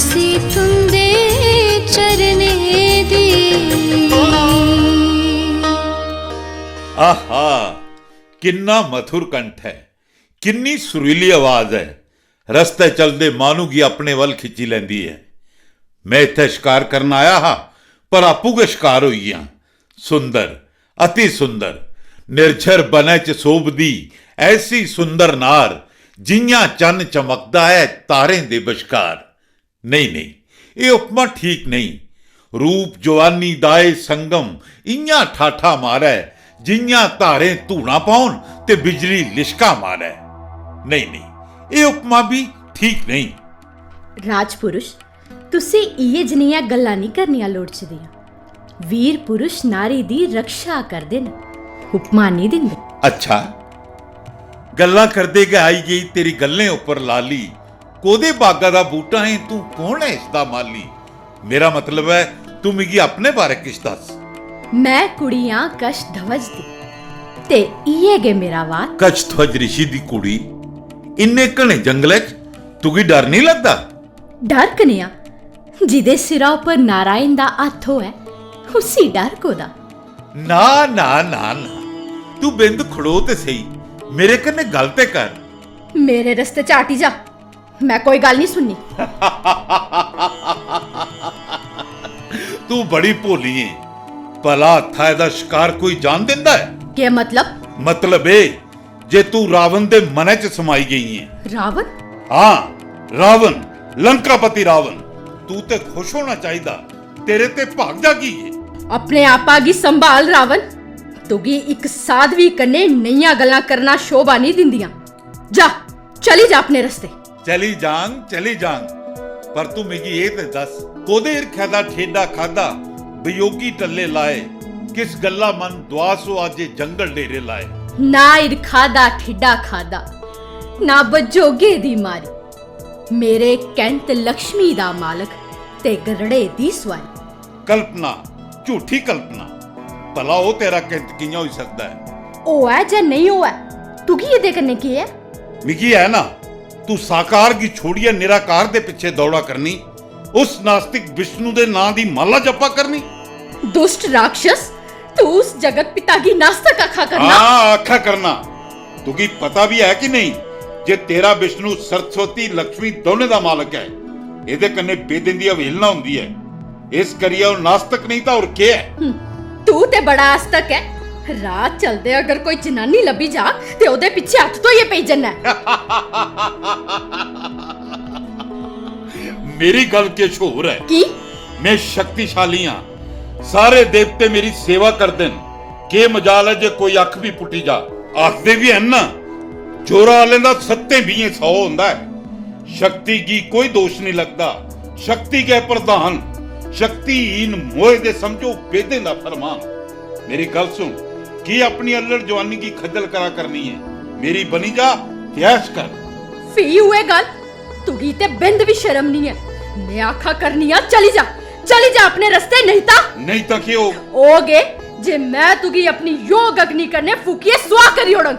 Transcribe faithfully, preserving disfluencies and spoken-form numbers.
C तुंदे चरणे दी। आहा, किन्ना मधुर कंठ ऐ, किन्नी सुरीली आवाज ऐ। रस्ते चलदे माह्नू गी अपने वल खिच्ची लैंदी ऐ। में इत्थै शकार करन आया हा, पर आपूं गै शकार होई गेआ। सुंदर, अति सुंदर, निर्झर बनै च सोभदी ऐसी सुंदर नार, जि'यां चन्न चमकदा ऐ तारें दे बश्कार। नेईं, नेईं, एह् उपमा ठीक नेईं। रूप जुआनी दा एह् संगम इ'यां ठाठा मारै, जि'यां धारें धूड़ां पौन ते बिजली लिशकां मारै। नेईं, नेईं, एह् उपमा बी ठीक नेईं। राजपुरुष, तुसें इ'यै जनेहियां गल्लां निं करनियां लोड़चदियां। वीर पुरुष नारी दी रक्षा करदे न, उपमा निं दिंदे। अच्छा, गल्लां करदे गै आई गेई तेरी गल्लें उप्पर लाली। कोह्दे बागा दा बूह्टा ऐ तूं, कौन ऐ इसदा माली? मेरा मतलब ऐ, तूं मिगी अपने बारै किश दस्स। में कुड़ी आं कशध्वज दी, ते इ'यै गै मेरा वार। कशध्वज रिशी दी कुड़ी, इन्ने घने जंगलै च तुगी डर निं लगदा? डर कनेहा? जिदे सिरा उप्पर नारायण दा हत्थ होऐ, उसी डर कोदा? ना, ना, ना, ना। तूं बिंद खड़ो ते सेही, मेरे कन्नै गल्ल ते कर। मेरे रस्ते चा हटी जा, में कोई गल्ल निं सुननी। तूं बड़ी भोली ऐं। भला हत्था एह्दा शकार कोई जान दिंदा ऐ? केह् मतलब? मतलब एह् जे तूं रावण दे मनै च समाई गेई ऐं। रावण? हां, रावण, लंकापति रावण। तूं ते खुश होना चाहिदा, तेरे ते भाग जागी ऐ। अपने आपा गी संभाल रावण, तुगी इक साध्वी कन्नै नेहियां गल्लां करना शोभा निं दिंदियां। जा, चली जा अपने रस्ते। चली जांग, चली जांग, पर तूं मिगी एह् ते दस्स, कोह्दे हिरखै दा ठेडा खादा, वियोगी टल्ले लाए, किस गल्ला मन दुआस होआ जे जंगल डेरे लाए? ना हिरखा दा ठेडा खादा, ना बजोगे दी मारी, मेरे कैंत लक्ष्मी दा मालक ते गरड़े दी सुआरी। कल्पना, झूठी कल्पना। भला ओह् तेरा कैंत कि'यां होई सकदा ऐ? होऐ जां नेईं होऐ, तुगी एह्दे कन्नै केह् ऐ? मिगी ऐ ना, तूं साकार गी छोड़ियै निराकार दे पिच्छे दौड़ा करनी, उस नास्तिक विष्णु दे नां दी माला जपा करनी। दुष्ट राक्षस, तू उस जगत पिता गी नास्तिक आखा करना? हां, आखा करना। तुगी पता बी ऐ कि नेईं जे तेरा विष्णु सरस्वती लक्ष्मी दौनें दा मालक ऐ? एह्दे कन्नै वेदें दी अवहेलना होंदी ऐ। इस करियै ओह् नास्तिक नेईं तां होर केह् ऐ? हम्म, तू ते बड़ा आस्तिक ऐ। राह चलदे अगर कोई जनानी लब्भी जा ते ओह्दे पिच्छे हत्थ धोइयै पेई जन्ना ऐ। मेरी गल्ल किश होर ऐ। की? में शक्तिशाली आं। सारे देवते मेरी सेवा करदे न। केह् मजाल ऐ जे कोई अक्ख बी पुट्टी जा? आखदे बी हैन ना, जोरा आह्लें दा सत्तें बीहें सौ होंदा ऐ। शक्ति गी कोई दोश निं लगदा। शक्ति गै प्रधान। शक्तिहीन मोए दे समझो वेदें दा फरमान। मेरी गल्ल सुन, की अपनी अल्लड़ जवानी गी खज्जल करा करनी ऐ? मेरी बनी जा ते ऐश कर। फ्ही उ'ऐ गल्ल, तुगी ते बिंद बी शर्म निं ऐ। में आखा करनी आं, चली जा, चली जा अपने रस्ते, नेईं तां नेईं तां केह् होग? होग एह् जे में तुगी अपनी योग अग्नि कन्नै फूकियै सुआह् करी ओड़ङ।